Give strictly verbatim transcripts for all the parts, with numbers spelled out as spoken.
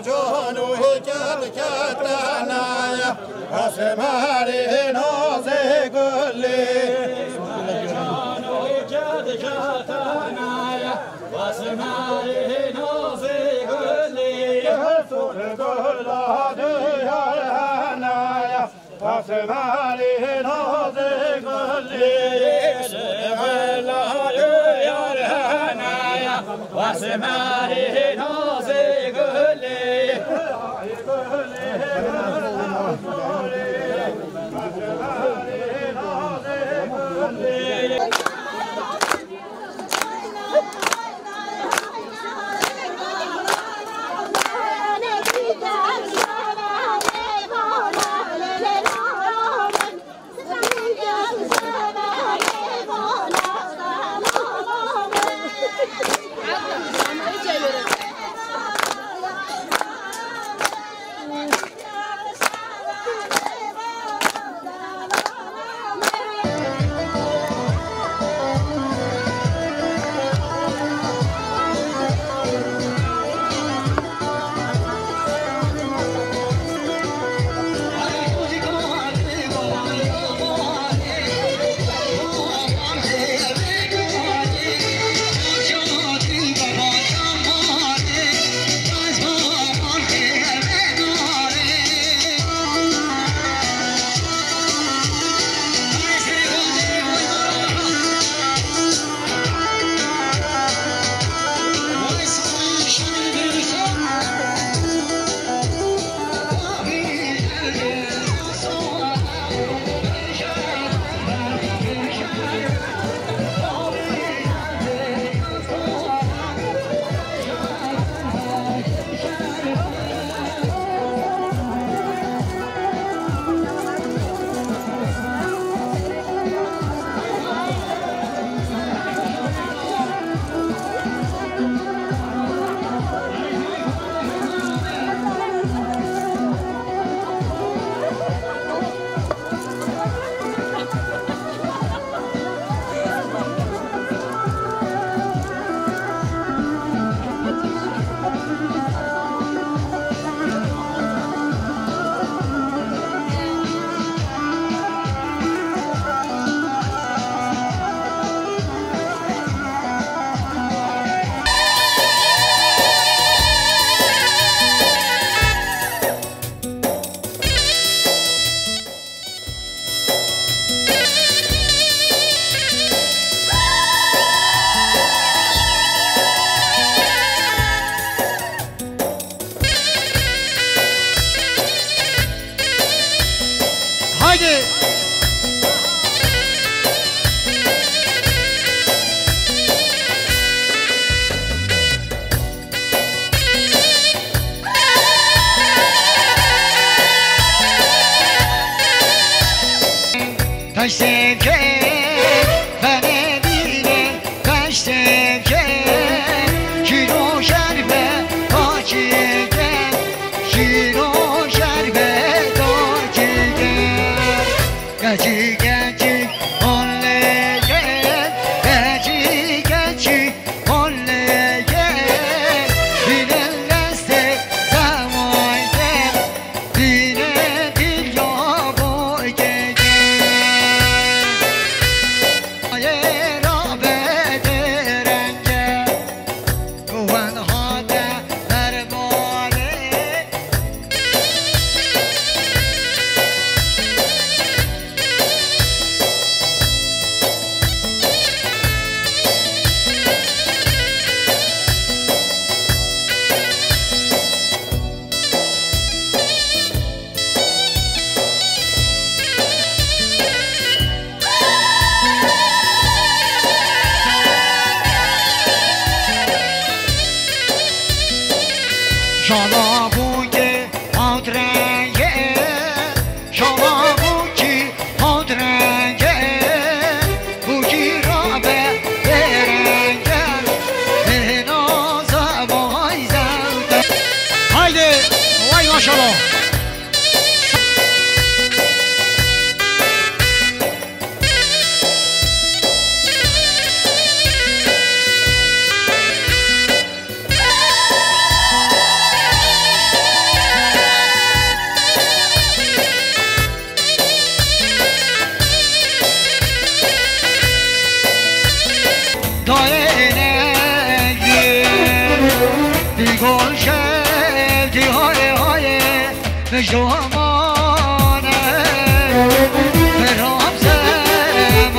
Can û hêkel ketene ye, esmerê nazê gulê. Can û hêkel ketene ye, esmerê nazê gulê. Haydi. Taşteke, fene dine, taşteke, şiro şerbe, taşteke, şiro şerbe, taşteke. Keçi, keçi, olle, keçi, keçi, olle, binen deste sewayde, bine dil ya bu gece. Aye rabe derenge, wen hate derbalê. Şala bûkê hewt rengê, şala bûkî hewt rengê, bûkî rabe bêrengê, bêhna zevay zewte. Haydi, vay maşallah. Dayene gül, bir gol şevdi, hay hay. Mijdomane, biram zeman,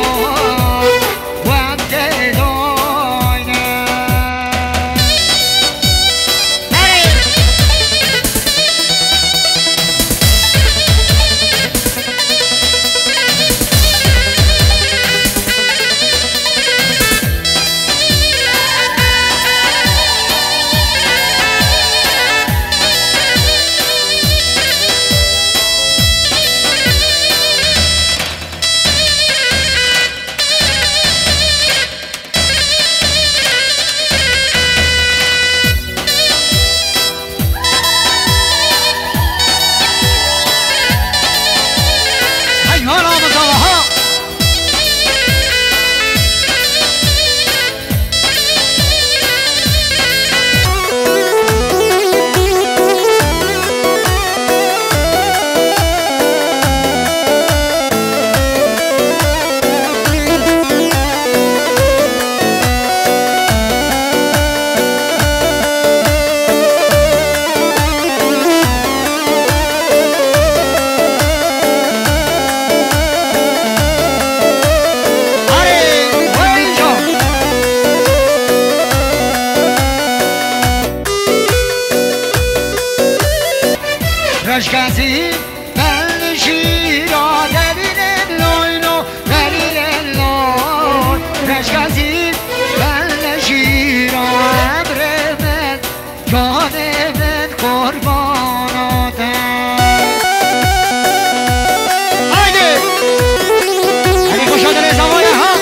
wem têdayne. Reşkasî, ben şîra derînên loyno, derînên loy. Reşkasî, ben şîra emrê min, canê min qurbana te. Haydi! Hadi koşa derê zavaya ha!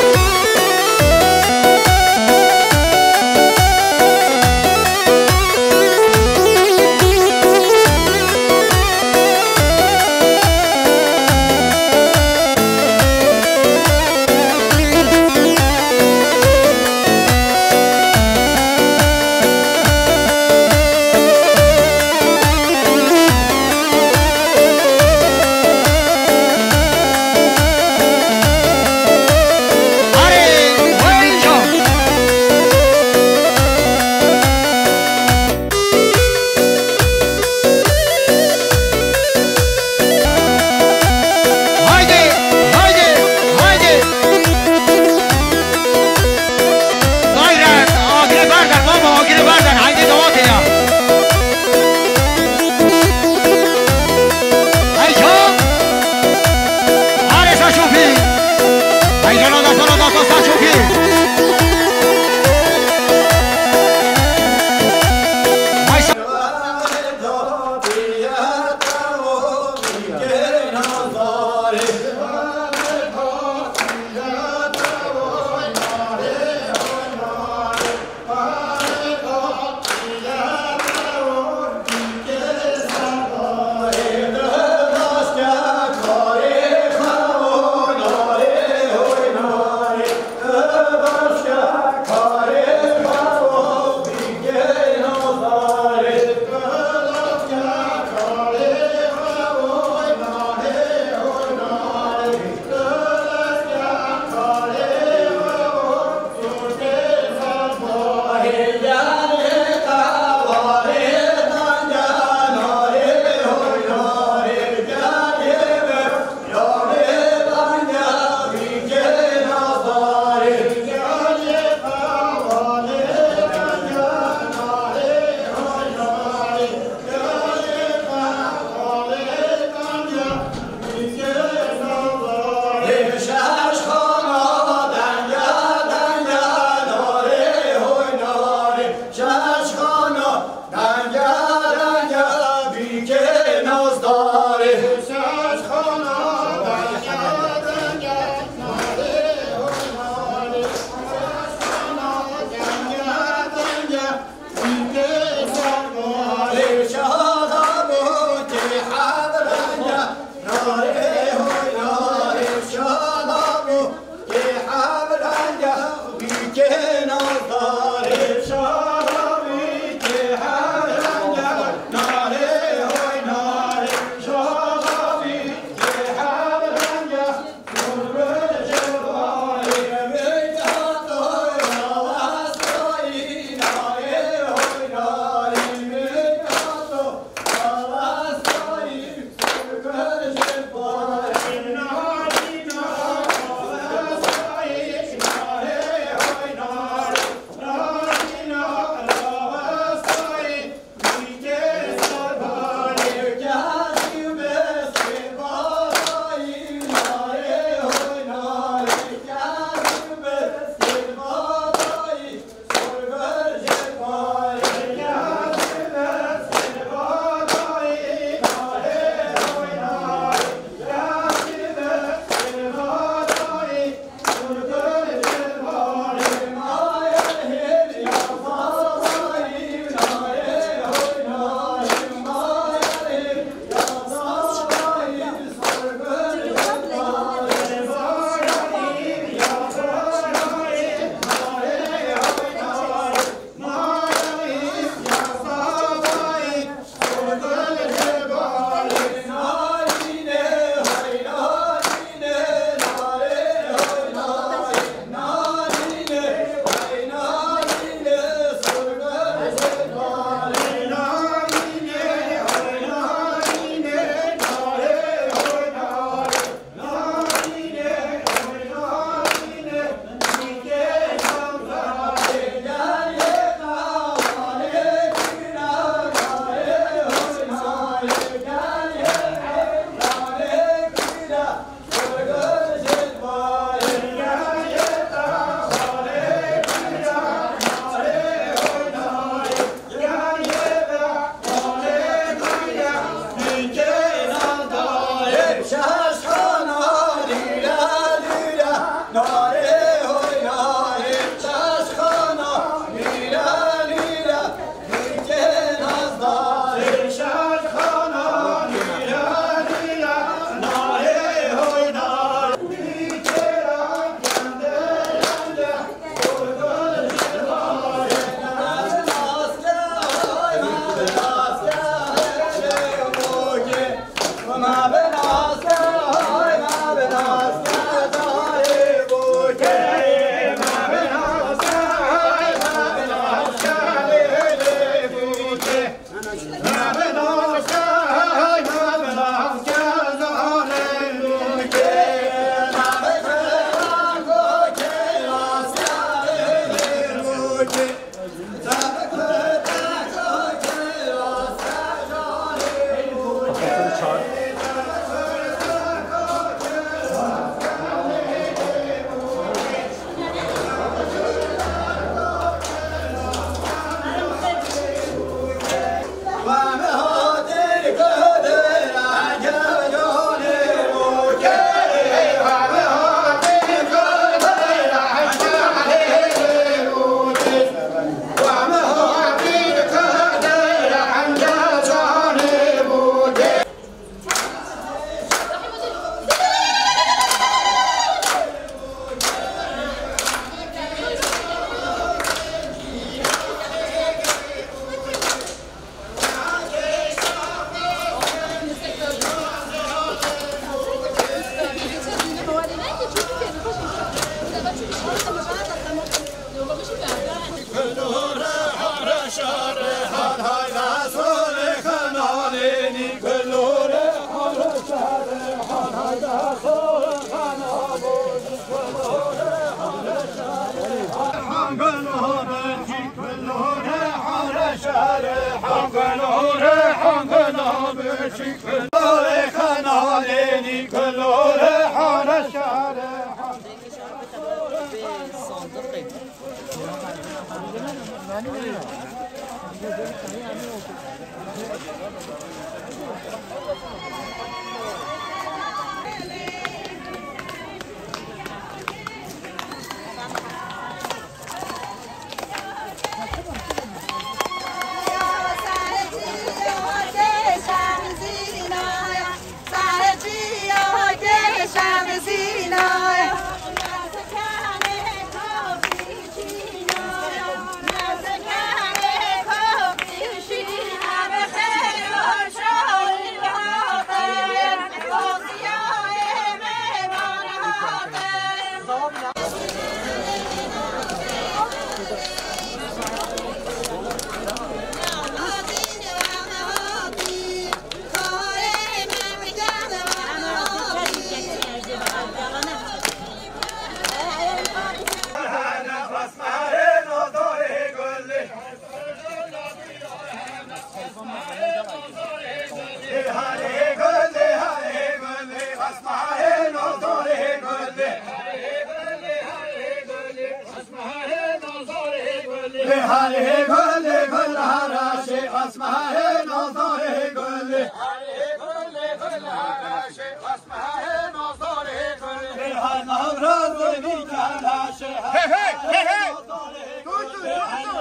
Hey, hey, hey, hey! Dur, dur, dur, dur!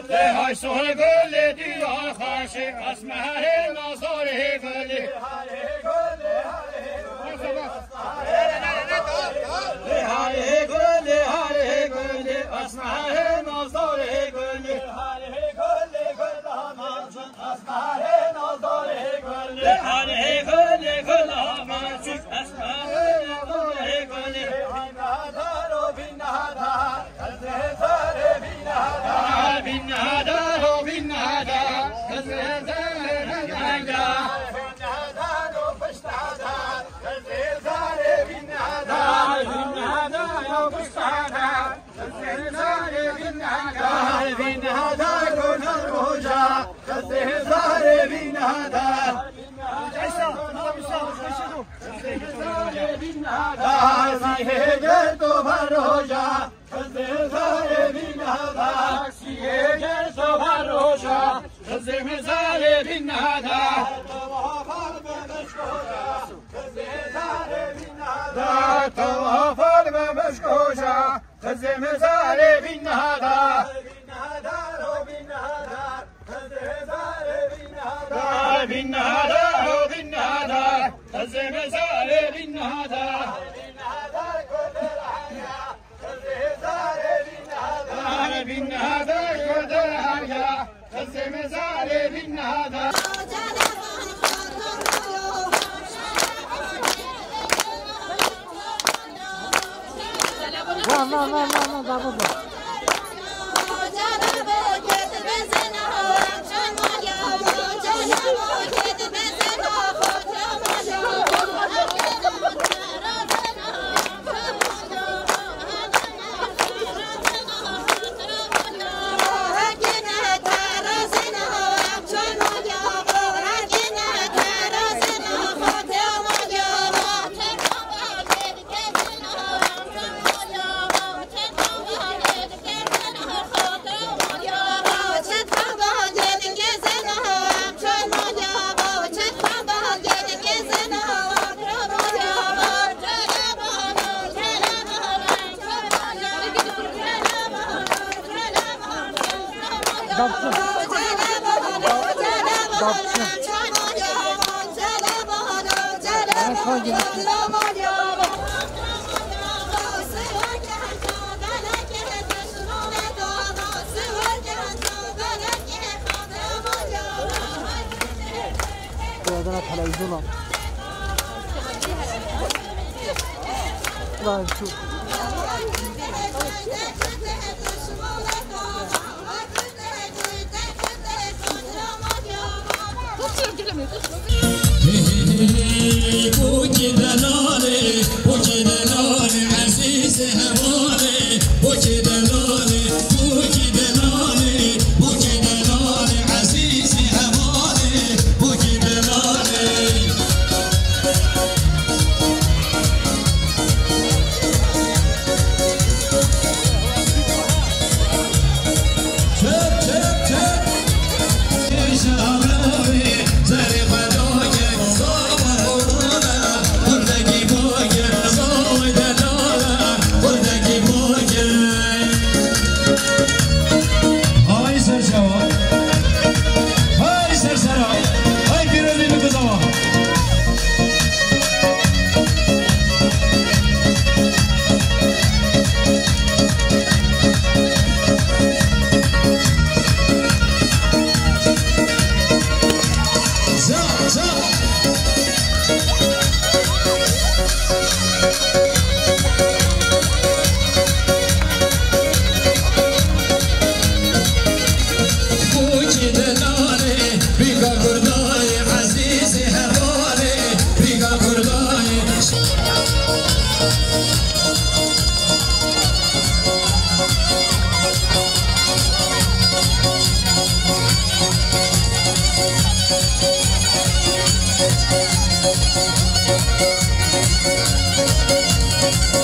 Lê hay sohê gulê dîya xaşê, esmerê nazarê gulê. Lê harê gulê, harê gulê, esmerê nazarê gulê. Lê harê gulê, gul hava çûk, esmerê nazarê gulê. Birazdan televizyona. Lan şu. Hay ser şeva. Hay ser sera. Hay pîrozî bi kuzava.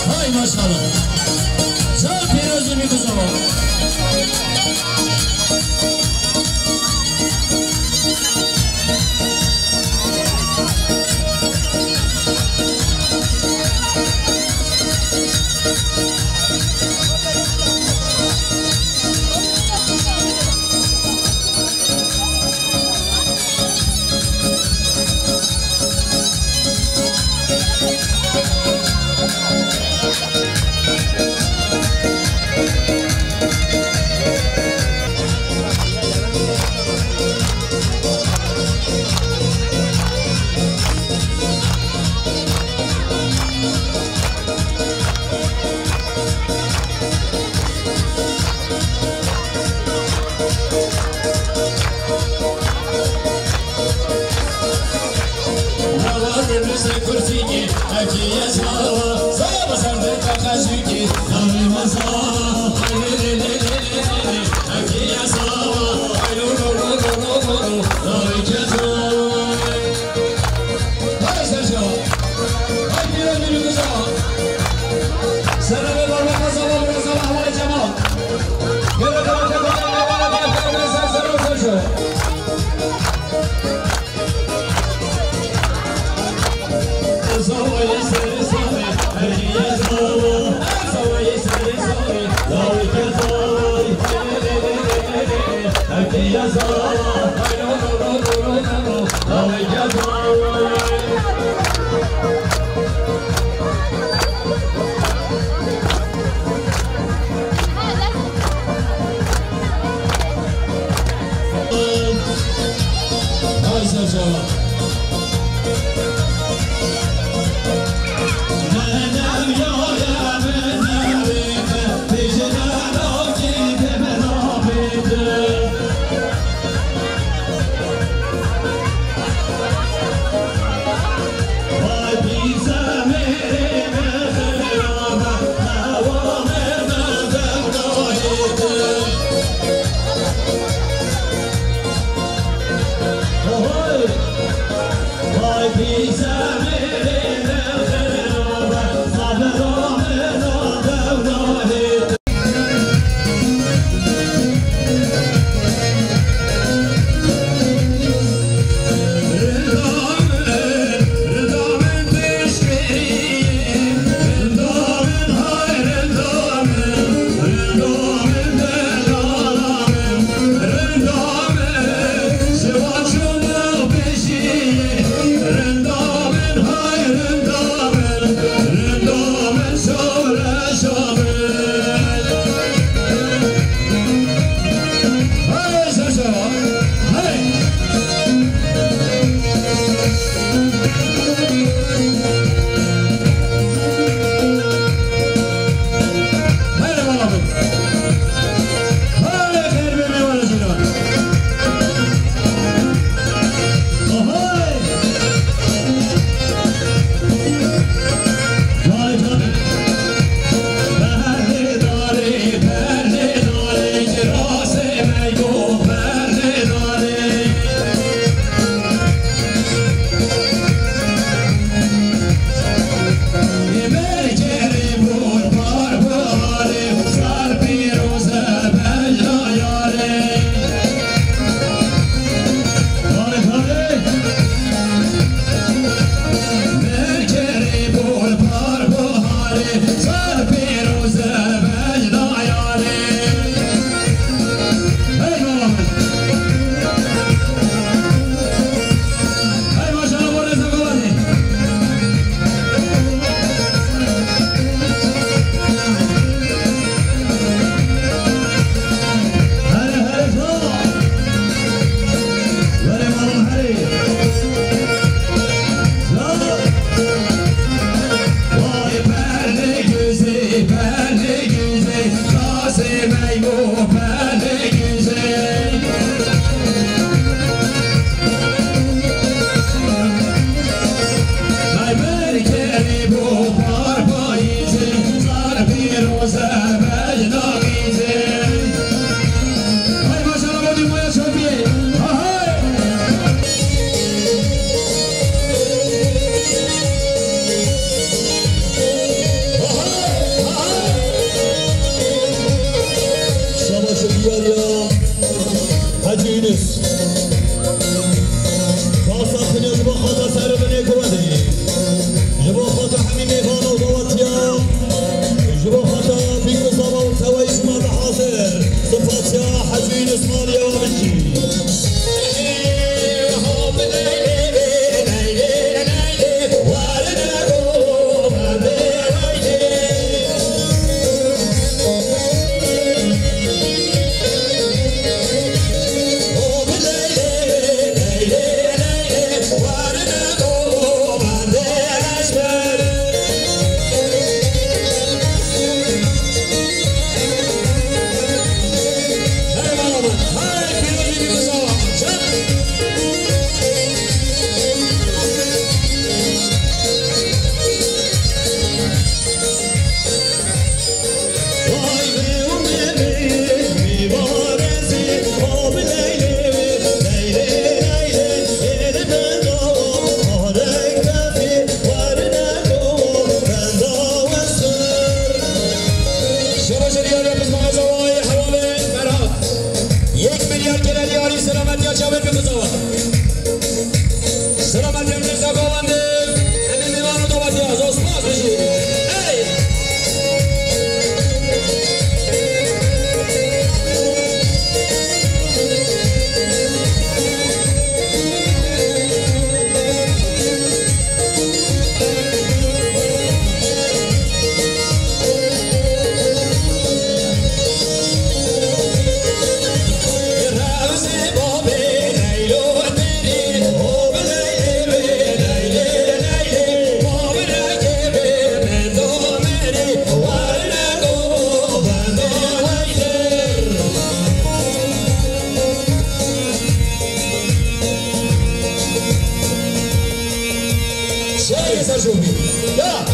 Hay maşallah. Sağ ol, pîrozî bi kuzava. Hay Serco! Hay pîrozî bi kuzava! Serê vê barmaka zava, bira zava, hevalê Cemal. Gel o tarafa, gel, gel, gel, gel, gel, ser, ser, ser, ser. Zavayê serê sare, her yê zava. Zavayê serê sare, zavê ke zava. Selamet Mirza Govendê, em ê mêvan û davetiyaz, Osman Bijî. Hey! Şair Serjobî. Ya.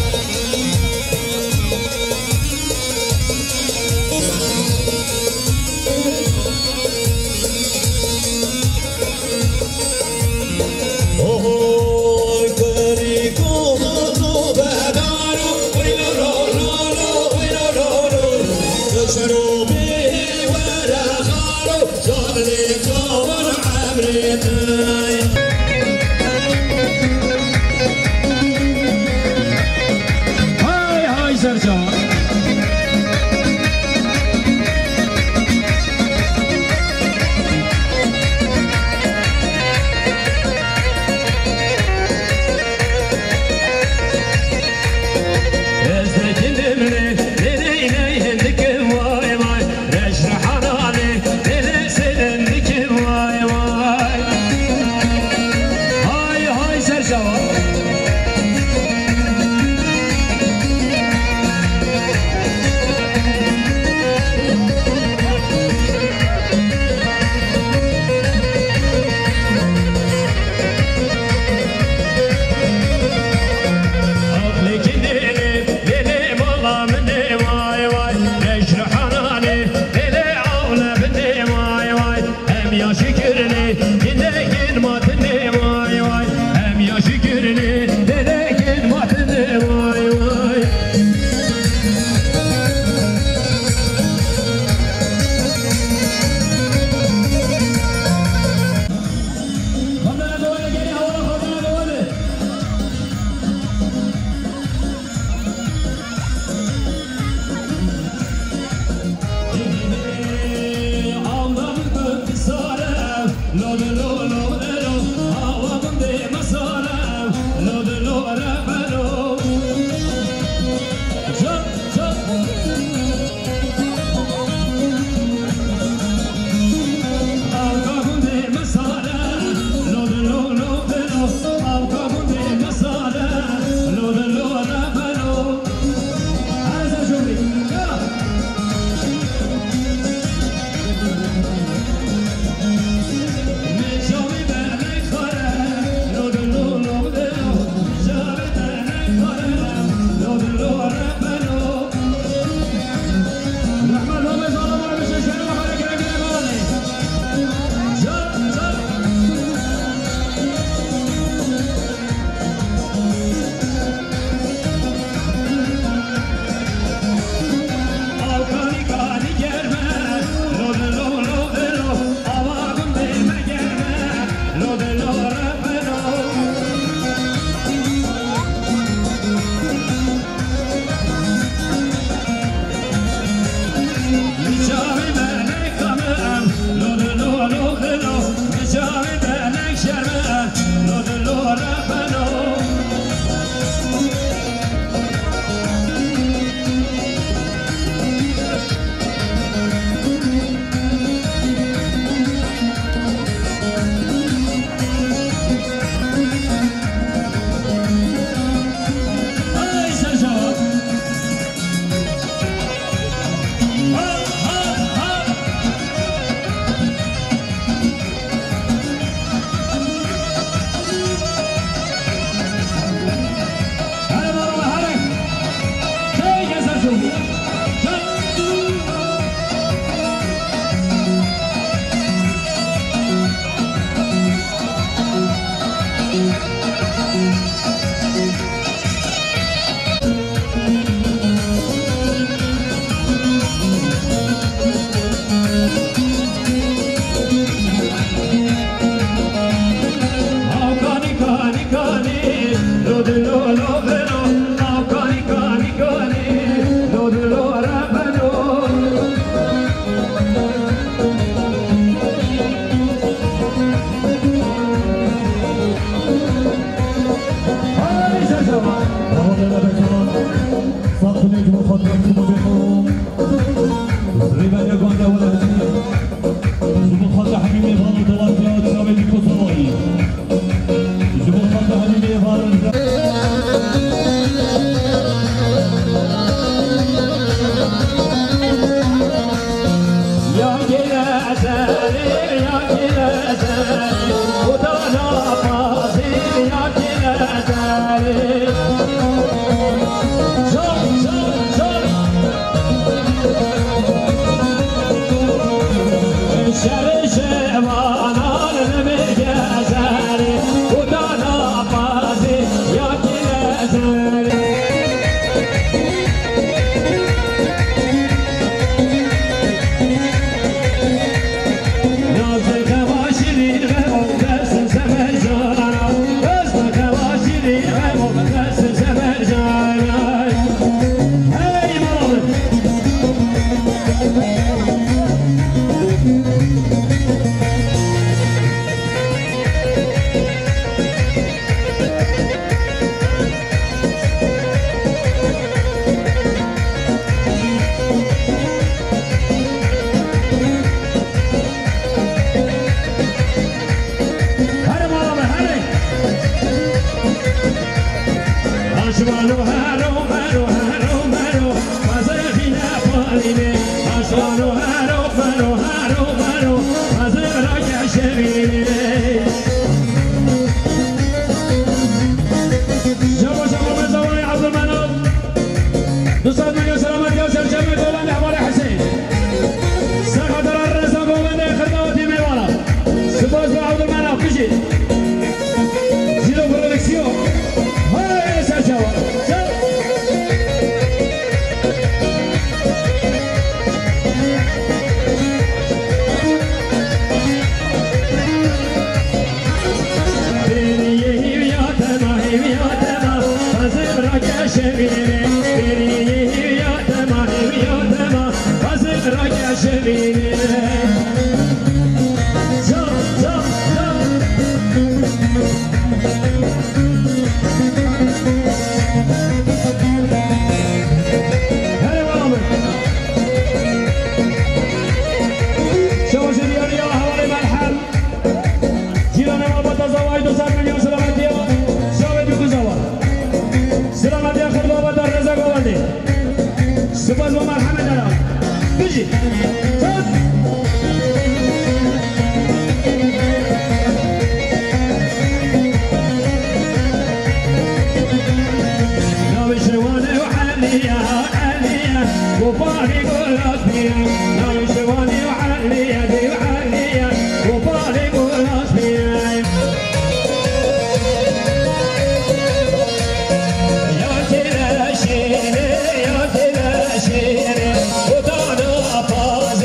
Hay hay Sercan. Ez dikinim lê, lê, lê, lê, hindikim vay vay. Reş rehana lê, lê, lê, sêlin dikim vay vay. Hay, hay, Sercan. Milyon selamet ya serçeme Golan Ehmar Hüseyin. Serhatara Reza Golan de Kırdavatî meyvana. Spas ve Abdurrahman Akıcı. Zilo Prodüksiyon. Hayır serçava. Çal. Bêrî yê hîviya te ma, hîviya te ma, xwezim rakeşe vînê. Bêrî yê hîviya te ma, hîviya te ma, xwezim rakeşe vînê. Zam, zam, zam. Herê bala min. Şabaşê diyarî ya hevalê Melhem. Cîranê malbata Zawayî du sed milyon selametiya. Şavê Dûkû Zawa. Selametiya Xirdo Abada Reza Govendê. Spas bo Melhemê Dera. Bijî. Saz. Navê Şewanê û Elî ye, Elî ye, Goparî Golas bîye. Navê Şewanê û Elî ye, dê û Elî ye, Goparî Golas bîye. Ya kêleşînê, ya kêleşînê, Gotana Pazê.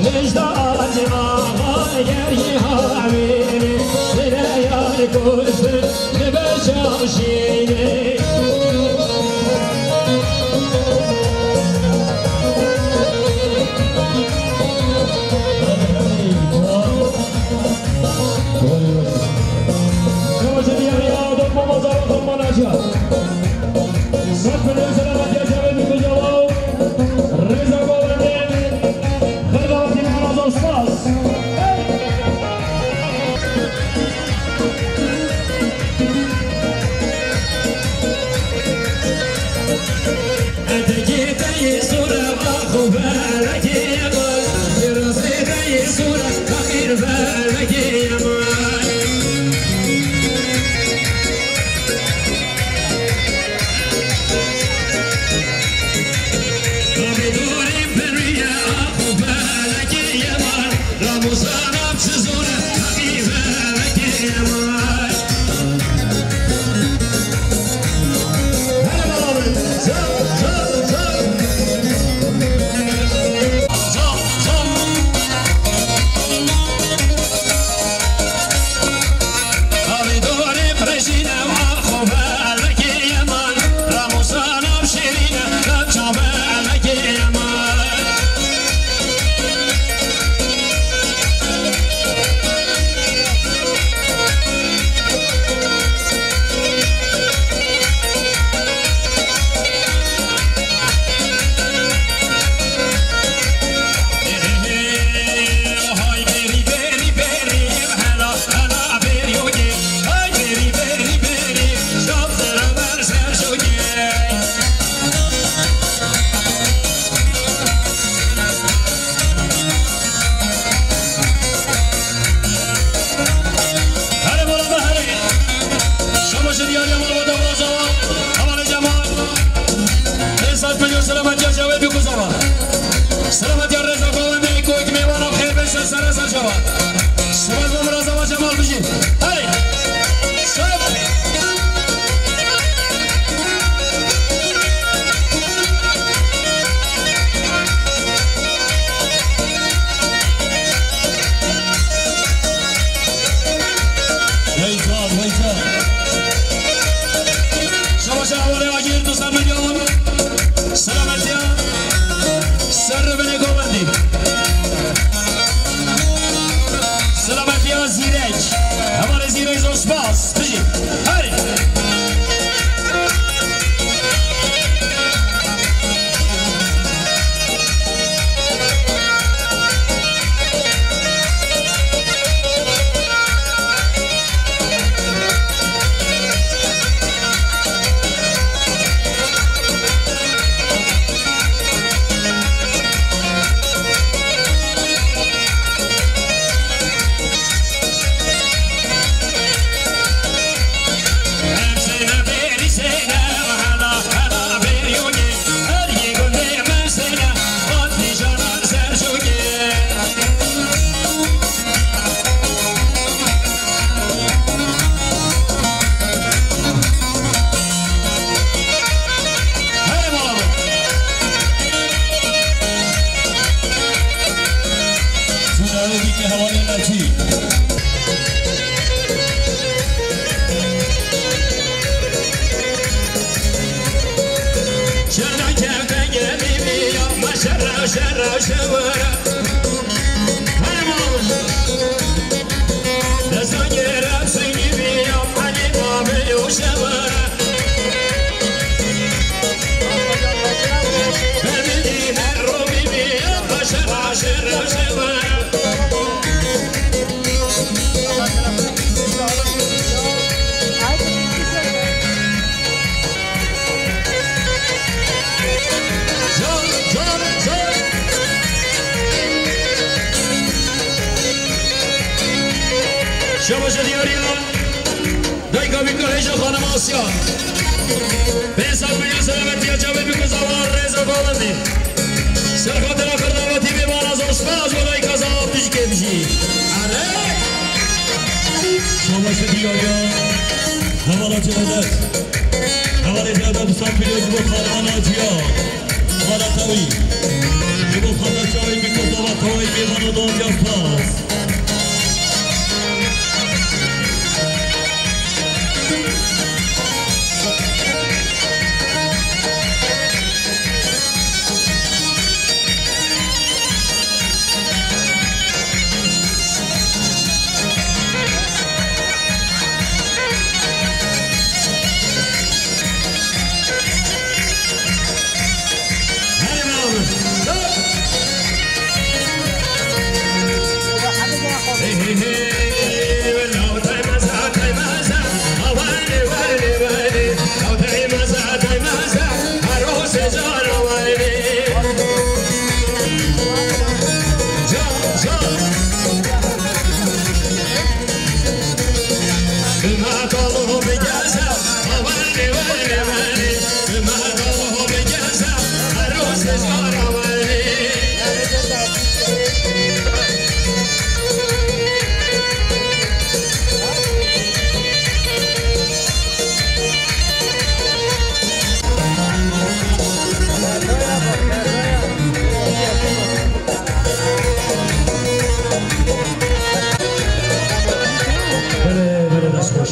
Nijda Acî Axa ger yî havînî, bile yar kuştin, dibe çaşînî. Şabaşê diyarî ya Dokma Mazar Otoman Acar. Sed milyon selametiya Cavêd Dûkû Zawa û Reza Govendê. Xêr davetî me, Reza Ustaz. Hey! Herê mala me herê. Şabaşê diyarî ya malbata Zawa. Hevalê Cemal. Hêsat milyon selametiya Cavêd Dûkû Zawa. Selametiya Reza Govendê, ku wekî mêvana xêr be ser sere ser çava. Spas bo Reza Cemal, bijî. Herê. Sağ ol. Hey can, hey can. Şabaşa diyariya. Dayka bîka hêja xanim Asya. Pênc sed milyon selametiya çavê bîka zawa rêza balindî. Ser xatira xirdavatî bê bana zor spas bo dayka zawa pişkê bijî. Are! Şabaşa diyariya. Hevala Cevdet. Hevalê Cevdet Hüseyin Pîroz bo Xalana Ciya. Xala Tawî. Ji bo xata çavê bîka zawa Tawî bê bana don cevpas. Belê, belê, dest xweş.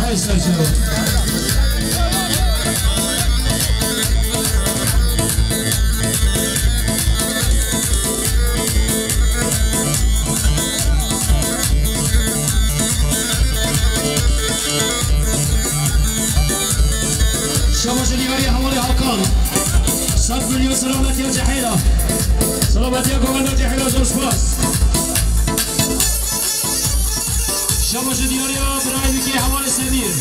Hay Serçe. Şabaşa diyariya hevalê Hakan. Sed milyon selametiya cehêla. Selametiya govenda cehêla, zor spas. Şabaşa diyariya birayê dikê hevalê Semîr.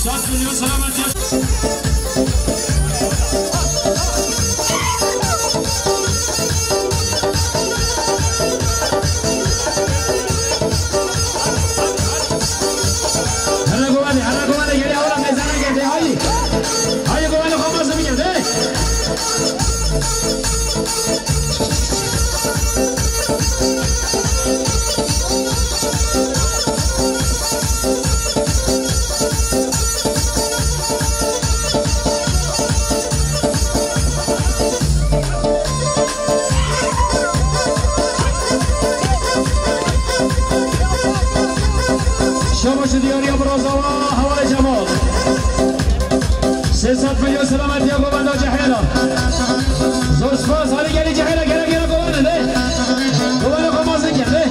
Sed milyon selametiya. Hele guvanê, hele guvanê, gelê hewla mêzana gelê, hayî. Hayî guvanê xwe mezin bike, de. Şabaşa diyariya biraza wa hevalê Cemal. Sê sed milyon selametiya govenda cehêla. Zor spas, halî gelî cehêla, gere gere govende, ne? Govende xwe mezin kir, ne?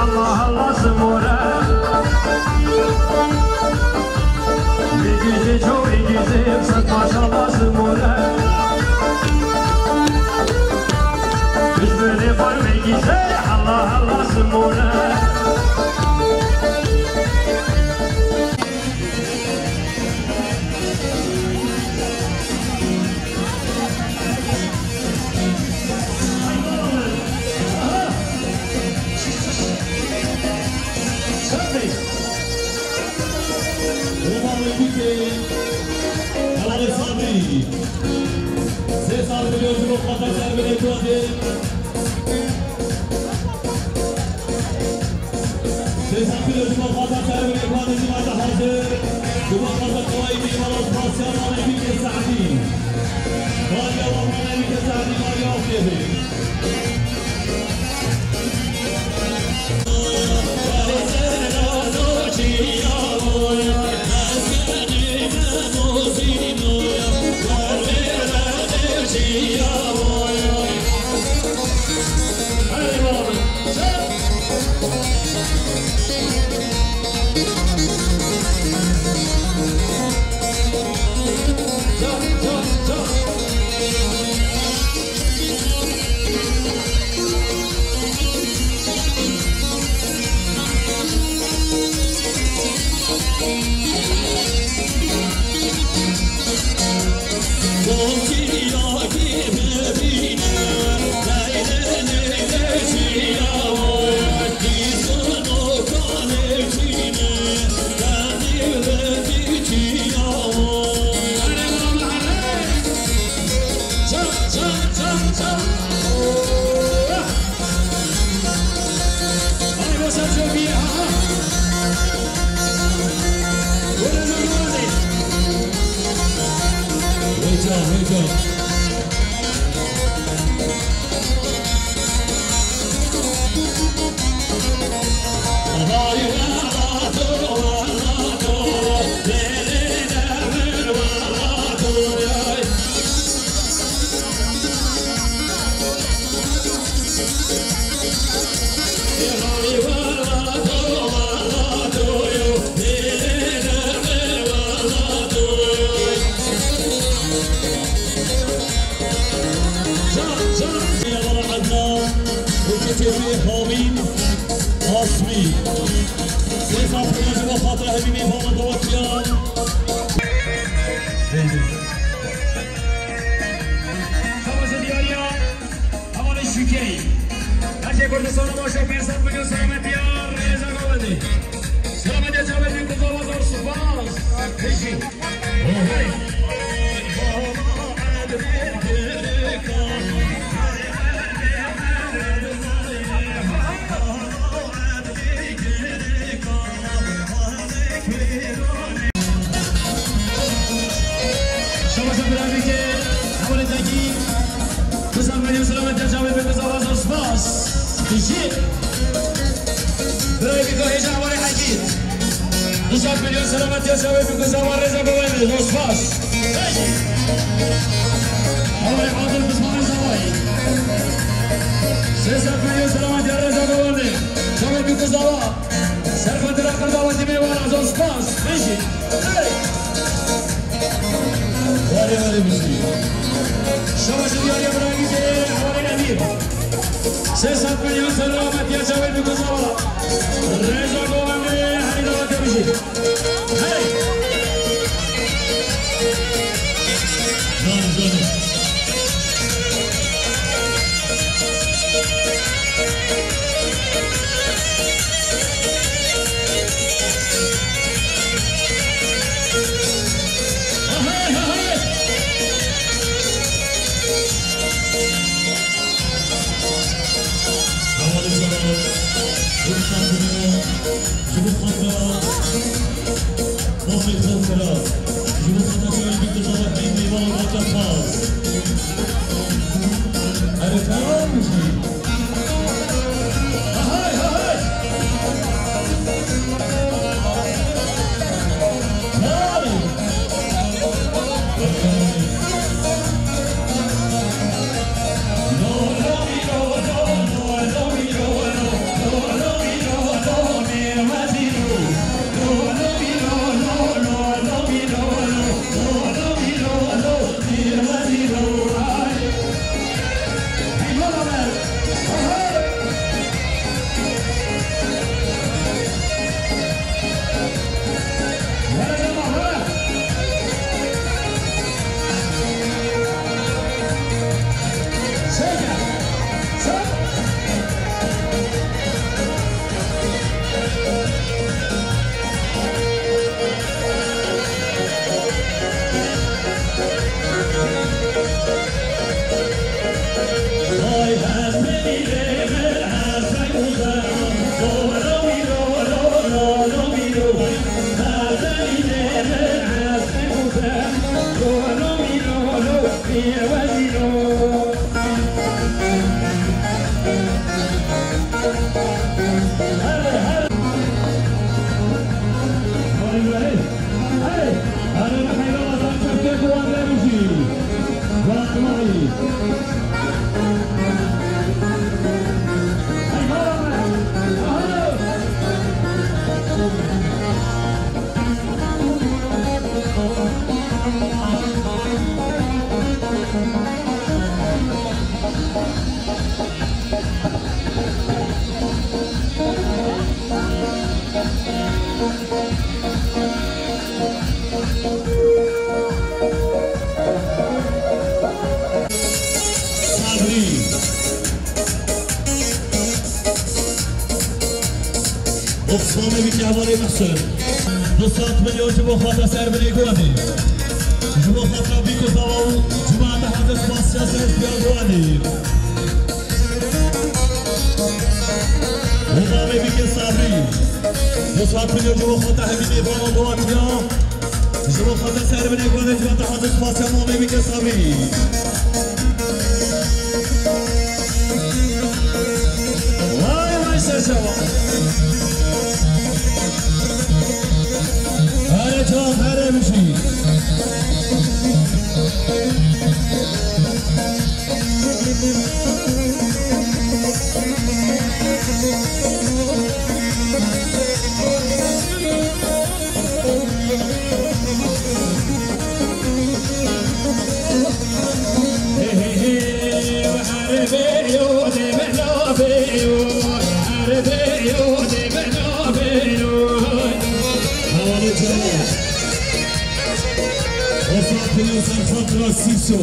Allah Allah simore. Vegizê ço vegizê, sed maşallah simore. Biz böyle var vegizê, Allah Allah simore. Sê sed milyon ji bo xatir servîrê Kurdê. Sê sed milyon ji bo xatir servîrê Kurdê jî hate hazir. Ji bo xatir qewayî Mîrvalas Pasya Malê Bîkê Sehdî. Bariya Malê Bîkê Sehdî, bariya Afyê bê. Hamîd Asmî. Sê sed milyon ji bo xatir hemî mêvanan dawetiyan. Savaşa diyariya. Hevalê Şûkeyî. Herkê Kurdistan û başa pênc sed milyon selametiya rêza govendê. Selametiya çavê wî kuzava zor spas. Pêşî. Hey. Şabaşa birayê ke hevalê Tekî. Kuzan Meryem selamet ya çavê pê kuzava zor spas. Pêşî. Birayê ke hêja hevalê Hecî. Du sed milyon selamet ya çavê pê kuzava rêza govendê zor spas. Pêşî. Hevalê Adil Bismanê Zavayî. Sê sed milyon selamet ya rêza govendê. Çavê pê kuzava. Serfetira Qirdawa Dîmê Wara, zor spas. Bijî. Hey! Warê warê bijî. Şabaşê diyariya birayê ke hevalê Emîr. Sê sed milyon selametiya çavê pê kuzava. Rêza govendê herî dawetiya bijî. Hey! Canım, canım. Sabrî. Oxfamê bike hevalê Mehsûn. Du sed milyon ji bo xata ser binê Guanê. Ji bo xata Bîk û Zava û cemaeta hazir spasiya ser piya Guanê. Oxfamê bike Sabrî. Du sed milyon ji bo xata hemî mêvan û dawetiya. Ji bo xata ser binê Guanê, ji bo te hazir spasiya mamê bike Sabrî. Vay vay serçava. Here can, here bijî. Hevalê Cewad. Oxfam Piyê Serxan Trasîso.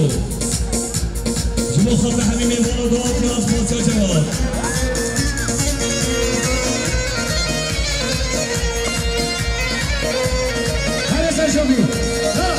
Ji bo xatir hemî mêvana dawetiya spasiya Cewad. Here ser şopî. Ha!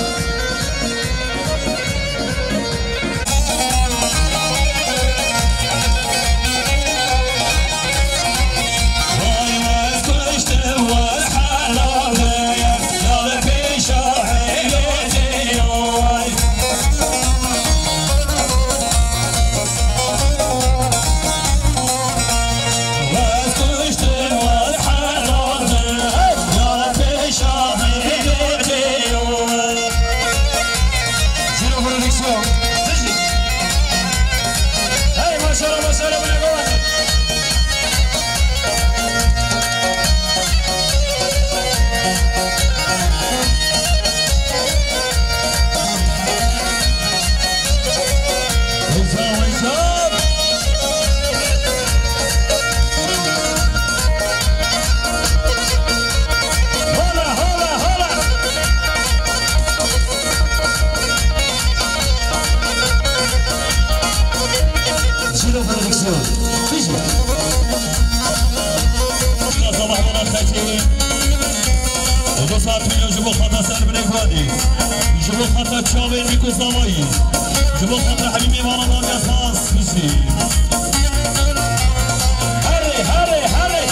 Hey, maşallah, maşallah, bu ne bu? Hala, hala, hala. Jîro Production. Fiji. Sabah bana xetî. Ego saat milyon ji bo xata ser binê Guadî. Ji bo xata çavên Bîk û Zavayî. Ji bo xata hemî mêvanan ya spas Fiji. Herê, herê, herê.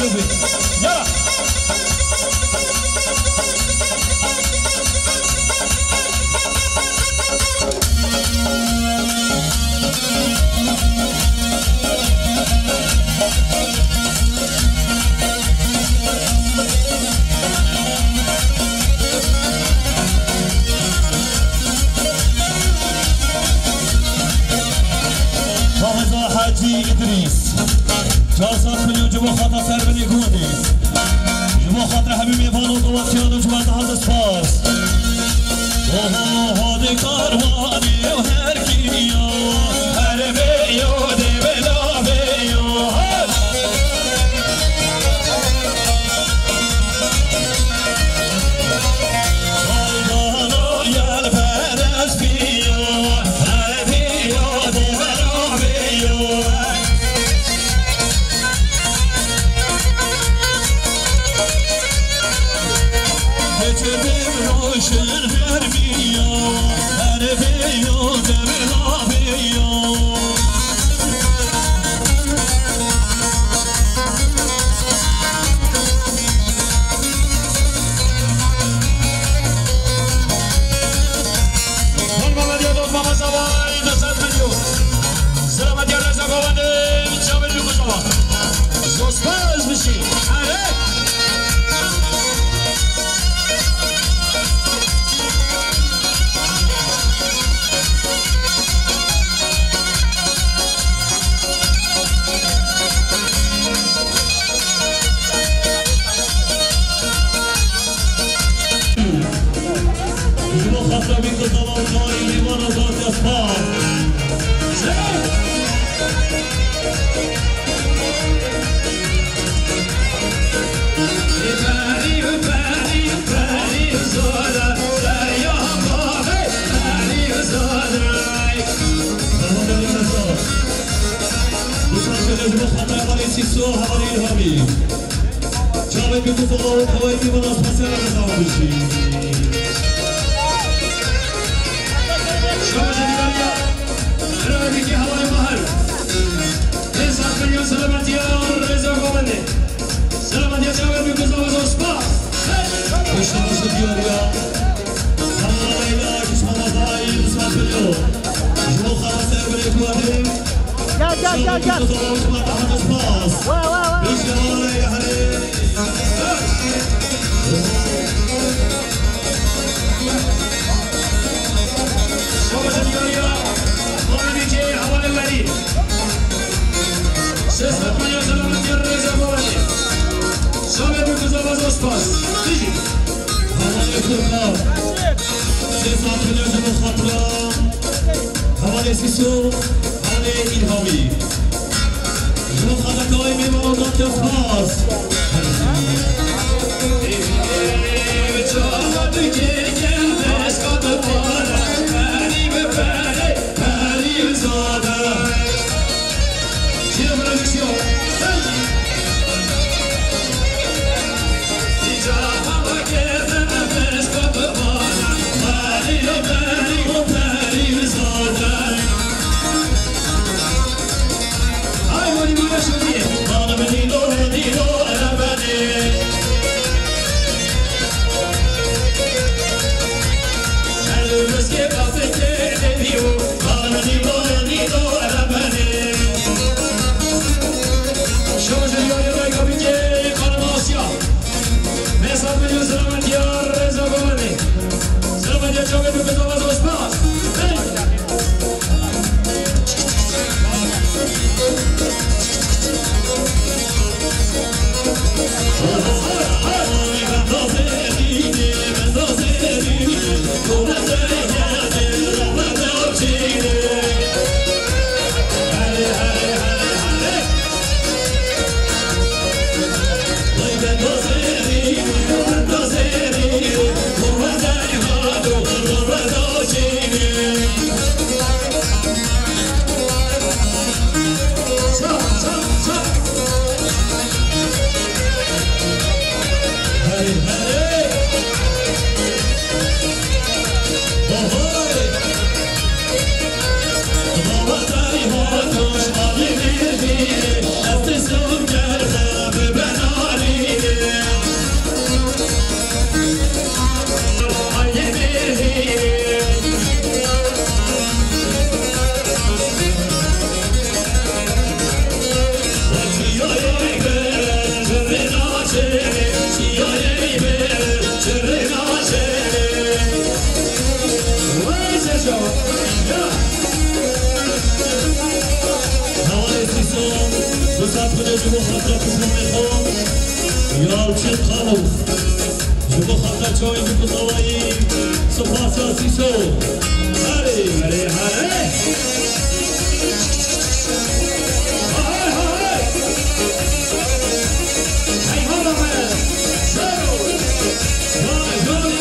Ya! Mameza Hacî Îdrîs. Çar sed milyon ji bo xata serbirê gundê. Ji bo xatira hemî mêvan û dawetiyan û ji we zehaz spas. Oho, hadi karwanê û her kiya, her vê yo, dê vê la vê yo, her. Ay bana gel perest piya, her vê yo, dê vê la vê yo, her. Geçirdim roşen her bir yol, her bir yol, demir abi yol. Hol Mehmet Yadok, Mehmet Zavay, Dösen Medyo. Selamet Yarın Zakova'nın Çavuşu Kuzova. Zospa Özbişi. Are. Ji bo xatirê wî ku zaman dayî lîwana zatiya spas. Ji bo xatirê hevalê Sîso, hevalê Îlhamî. Çavê bi ku zala û tewayî bî, bana spasiya re zam bişî. Şaba Cedîdariya, Rewedîkî Hevalê Mahir. Rêza Xeyya, selametiya, rêza xwe bende. Selametiya çavê bi ku zala zor spas. Pişta başı diyariya. Hevala Leyla, Kişma Mazay, Musafir Yol. Ji bo xata serbirê ku Gel, gel, gel, gel. Wa, wa, wa. Spas. Hevalê Furkan. Sê saet milyon ji bo xatira. Hevalê Sîso. Hevalê Îlhamî. Ji bo xatirê kawê mêvan û zatiya spas. Yalçın Kalo. Ji bo xatir çavên ji ku zavayî. Spas ya Sîso. Herê, herê, herê. Hey, hey, hey. Hey, hala me. Şero. Şero, şero.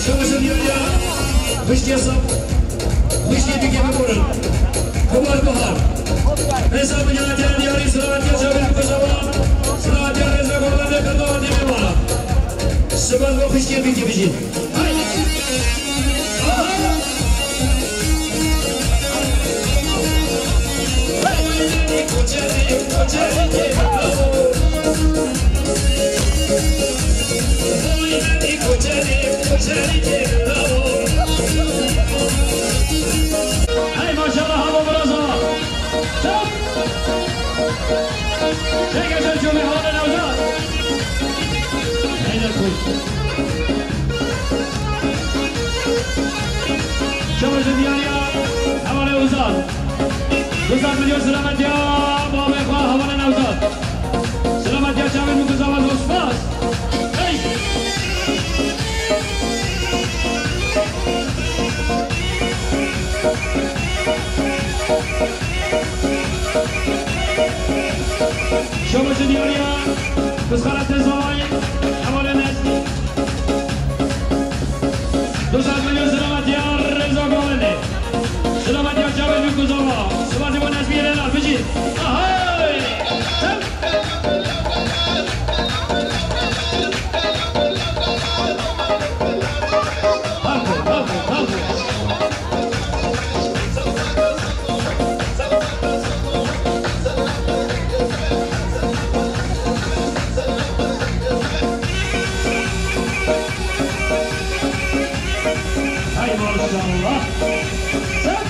Şemişin diyariya, miştiye sap, miştiye dike biborin. Kumar Bahar. Reza Bicatiya diyari, Selahattin Şabil Kuzava, Selahattin Reza Golan ve Kırdalan Demirvara. Sibel ve kuştiye dike bijin. Hey, maşallah, hava biraz hava. Çap! Çek eşer çömü, hava Newzat. Hey, de kuş. Şemişin diyariya, hevalê Uzan. Du sed milyon selamet ya, babê xwe, hevalê Newzat. Selamet ya çavên min, ku zaman spas. Hey! Şemişin diyariya, Kuzxara Tezawayê, hevalê Nezmî. Du sed milyon selamet ya Reza Golenê. Selamet ya çavên min, ku zaman. Spas bo Nezmî Rêna, bijî. Ahay! Çew! Bravo, bravo, bravo. Hay maşallah. Sen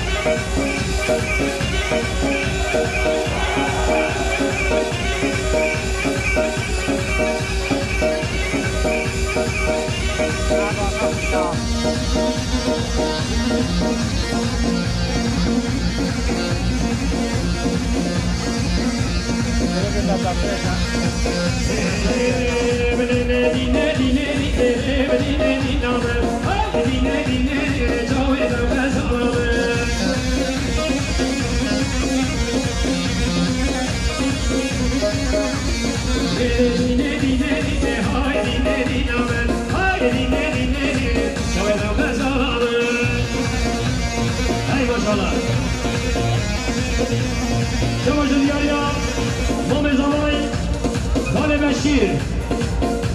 Hey maşallah. Çawa ji diyariya Mamê Zavayê, Xalê Beşîr.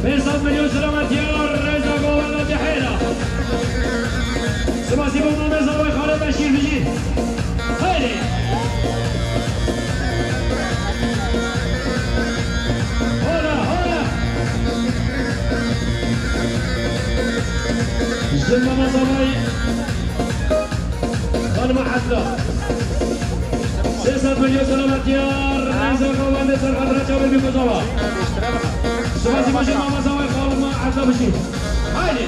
Pênc sed milyon selamet ya Reza Govenda Cihêra. Spasî bo Mamê Zavayê, Xalê Beşîr, bijî. Haydi. Hola, hola. Ji Mama Zavayê. Xanima Hesla. Sê sed milyon selamet ya Reza Govendê, ser xatira çavên min, ku zaman. Spasî bo ji Mama Zavayê, Xanima Hesla, bijî. Haydi.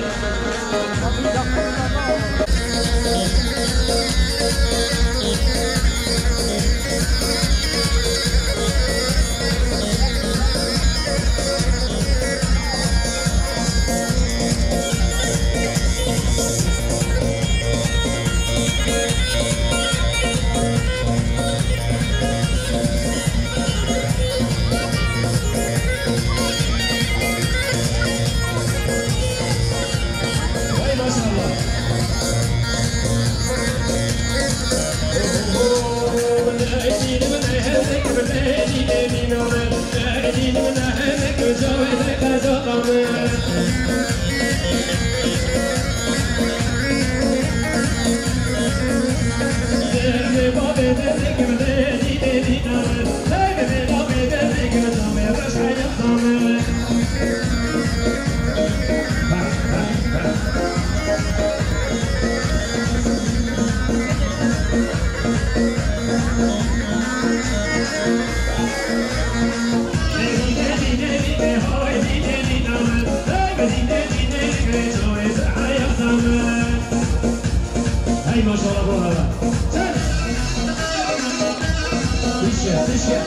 Vay maşallah. Hey maşallah, bu arada. Sen. Tişe, tişe.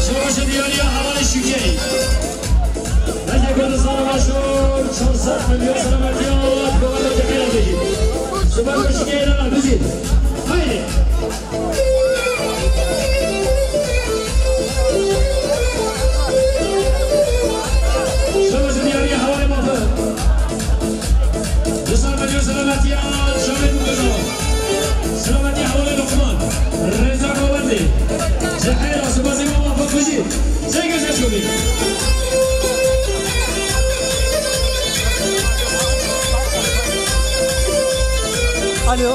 Şoreşê diyariya hevalê Şûkeyî. Belkî Kurdistana başûr, çar sed milyon selametiya, govenda Dihêla bêjî. Sibar Şûkeyî re bizî. Haydi. Şoreşê diyariya hevalê Mafir. Dîsa milyon selametiya Şamê Dikino. Selametiya hevalê Luqman. Rêza Govendê. Ji heyra sibasê me Mafir Kujî. Sey göze çûbî. Alo.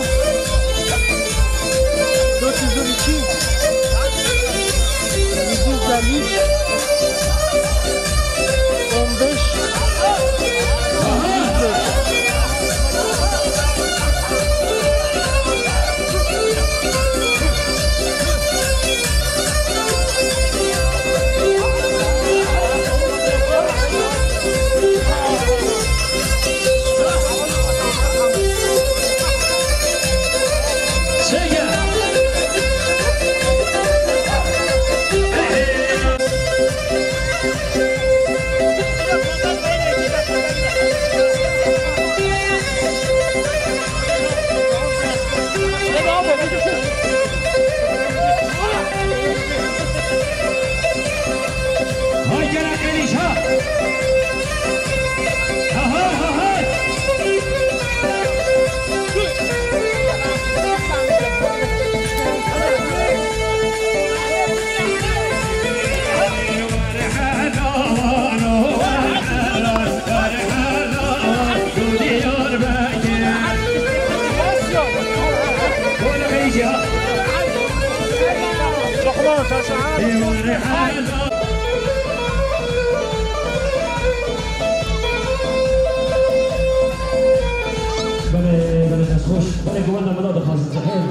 Belê, belê, dest xweş. Belê, guvenda min dixwazin zehir.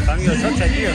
Kanka, çok çekiyor.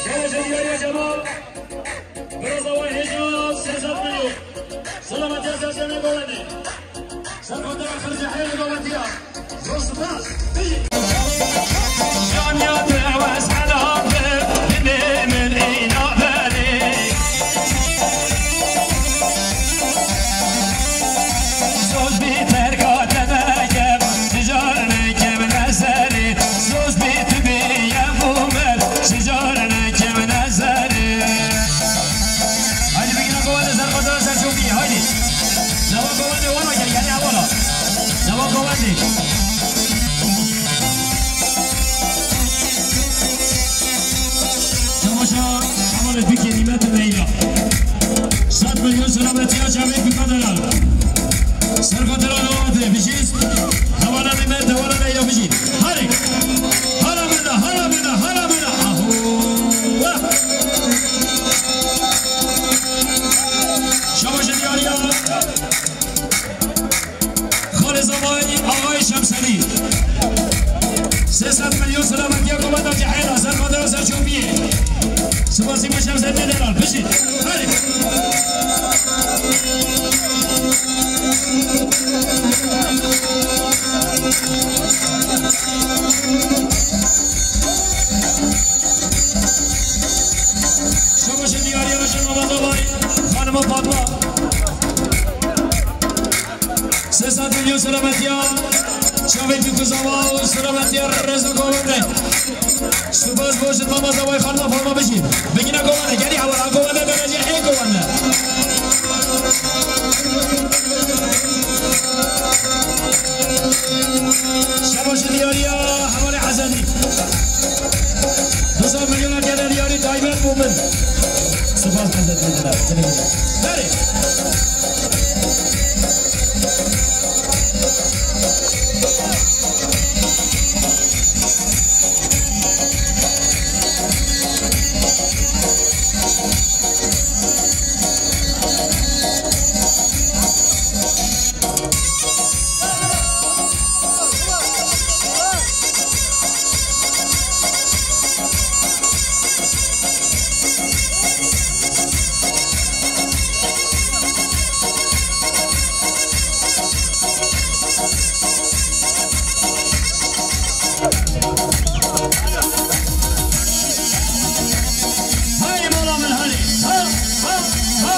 Şabaşa diyariya Cemal. Biraz hava heyecan, sesat mıyım? Selamet ya, sesat mıyım? Sen fotoğraf kırıcı, hayırlı davetiya. Dostlar, iyi. Can ya, Soz bi terka te nekem, sicar nekem ne serê. Soz bi tu bî yek û mer, sicar nekem ne serê. Haydi bigire qewete ser xwe, ser çopî, haydi. Nava qewete wala gel, gel ya wala. Nava qewete. Çamaşa, şamanê tu kelîme tu meyla. Sed milyon selametiya çavê tu kaderan. Serqatera navate, bijîst. Hevala me me, devala me ya bijî. Hare. Hala mena, hala mena, hala mena. Aho. Wah. Şabaşa diyariya. Xalê Zavay, Axayê Şemsedî. Sê sed milyon selametiya kometa cihêna, ser xatir ser çopiyê. Sipasî me Şemsedî Delal. Bijî. Herî. Şabaşê diyariya Rojên Mehmet Zavay, xanima Fatma. Sê sed milyon selametiya çavê Kûkû Zava û selametiya rêz û govende. Spas Goşt mama zaway xanma forma bijî. Bigina govane, geri hawala govane, derece e govane. Şabaş diyariya, hawale Hazani. Du sed milyon gelen diyari Taybet Mumin. Spas Hazreti Mumin. Beri. Haydi mala min, haydi. Ha, ha, ha.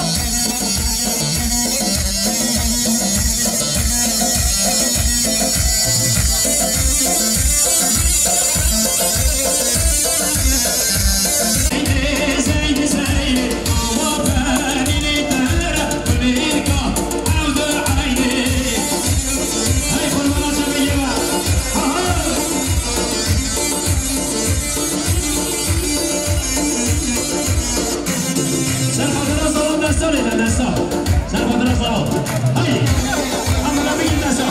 Ser xatira sağ ol, desta lê de, desta. Ser xatira sağ ol. Haydi. Amına bir desta.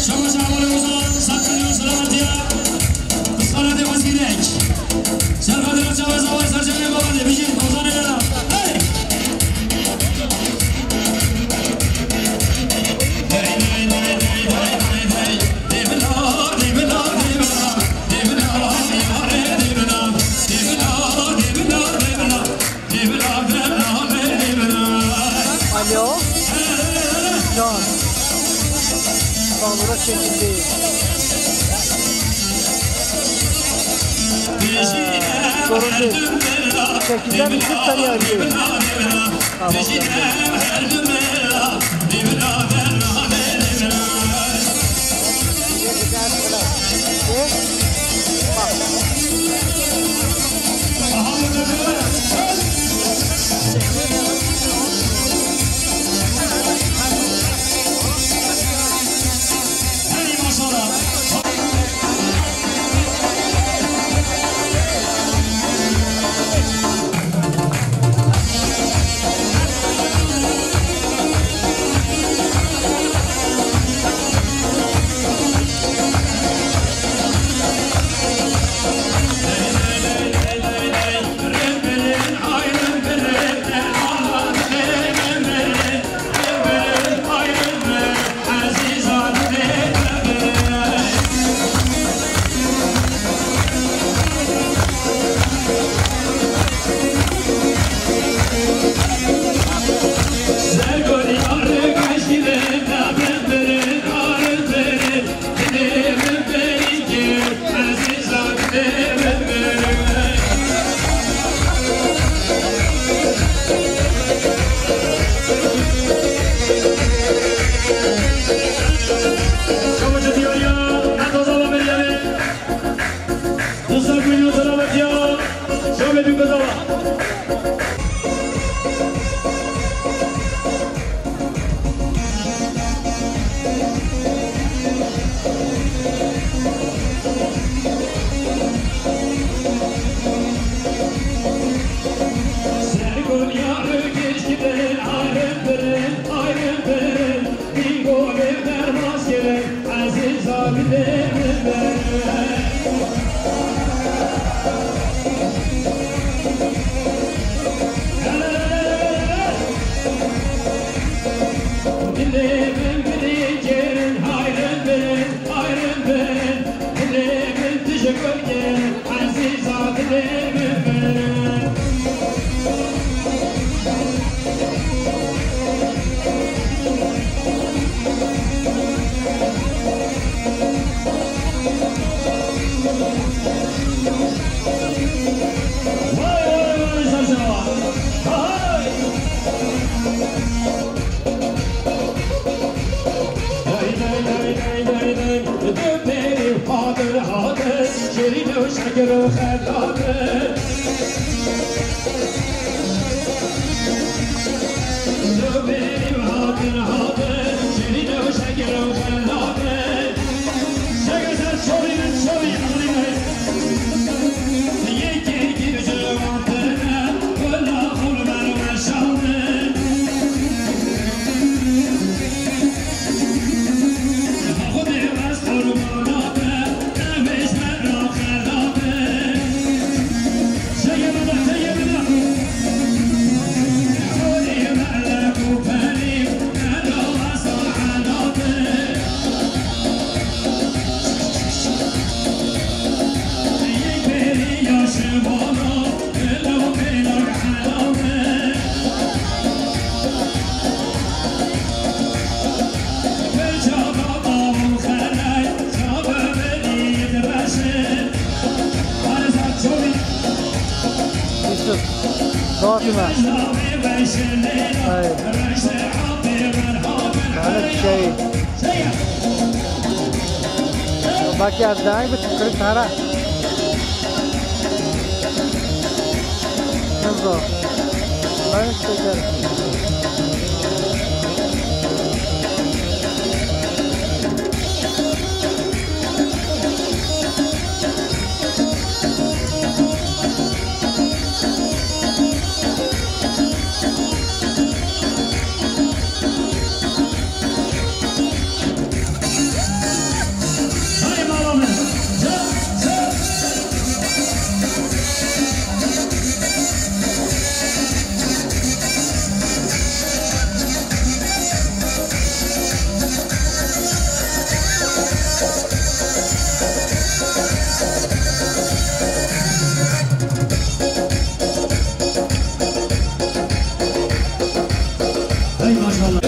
Şabaş Amalê Ozan, sed milyon selametiya. Pisxanetê Wezîrek. Ser xatira çava zaway serçavê Babanê, bijîn Ozanê Lala. Hey! Dey, dey, dey. Dey bila, dey bila, dey bila. Dey bila, yare, dey bila. Dey bila, dey bila, dey bila. Alo. Can. Bandora çekildi. Ee, sorun değil. Çekilden iki saniye arıyor. Tamam. Şevê dû bedava. Sergonya rûkişkidin ayrım birin, ayrım birin. Bîngolê derbas kirin, ezîza dilê min berin. Dilê min bidî kirin, hayrım birin, hayrım birin. Dilê min tu ji gul kirin, ezîza dilê min berin. Vay, vay, vay, Zaza. Hay! Day, day, day, day, day, day. Du berî hatin, hatin. Şirîn û şekir û xelat. Yusuf, dağıtma. Ay. Lanet şey. Bak ya, daha bir kırık tara. Hızlı. Ben istedim. Hey, maşallah.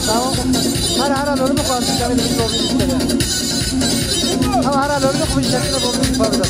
Tamam. Hara hara lolu mu kaldı? Tamam, hara lolu mu kaldı?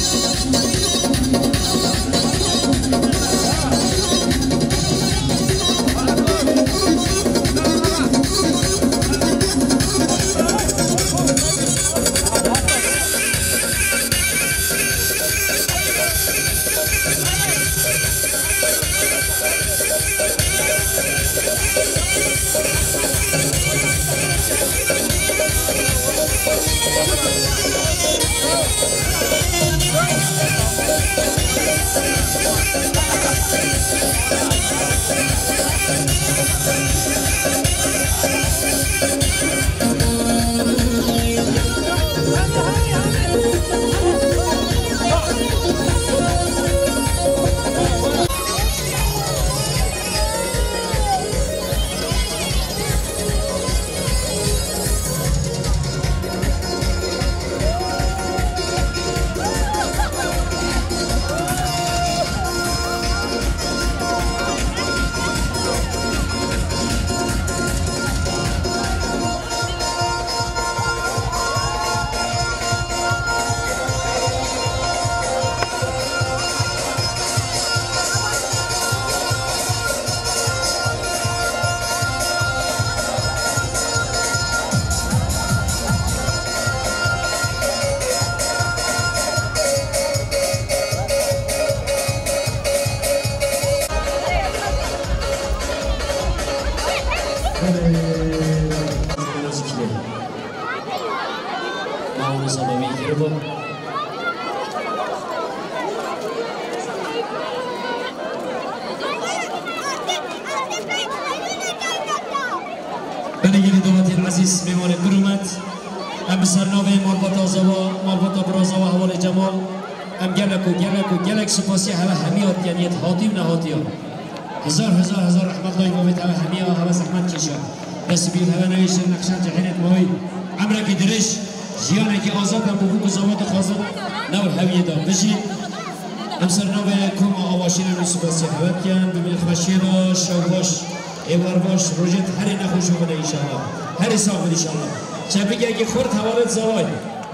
Sababî kiribû. Belê gelî domatên ezîz, mêvanên birûmet. Em bi ser navê malbata Zawa, malbata bira Zawa Hevalê Cemal. Em gelek û gelek û gelek spasiya heve hemiya dikin yêt hatî û nehatiya. Hezar, hezar, hezar rehmet dayî babê te heve hemiya heve zehmet kêşa. Destbîr heve newêşin nexşen cehênêt mawî. Emrekî dirêj, jiyanekî azad em bi bûk û zava dixwazin. Nav heviyê de bijî. Em ser navê koma avaşîn em spasiya heve dikin. Bi milî xweşiyê de şew baş, êvar baş, rojêt herê nexweş bibin înşallah. Herê sax bin înşallah. Çepikekî xurt hevalêt Zaway.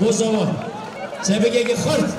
Bo Zawa. Çepikekî xurt.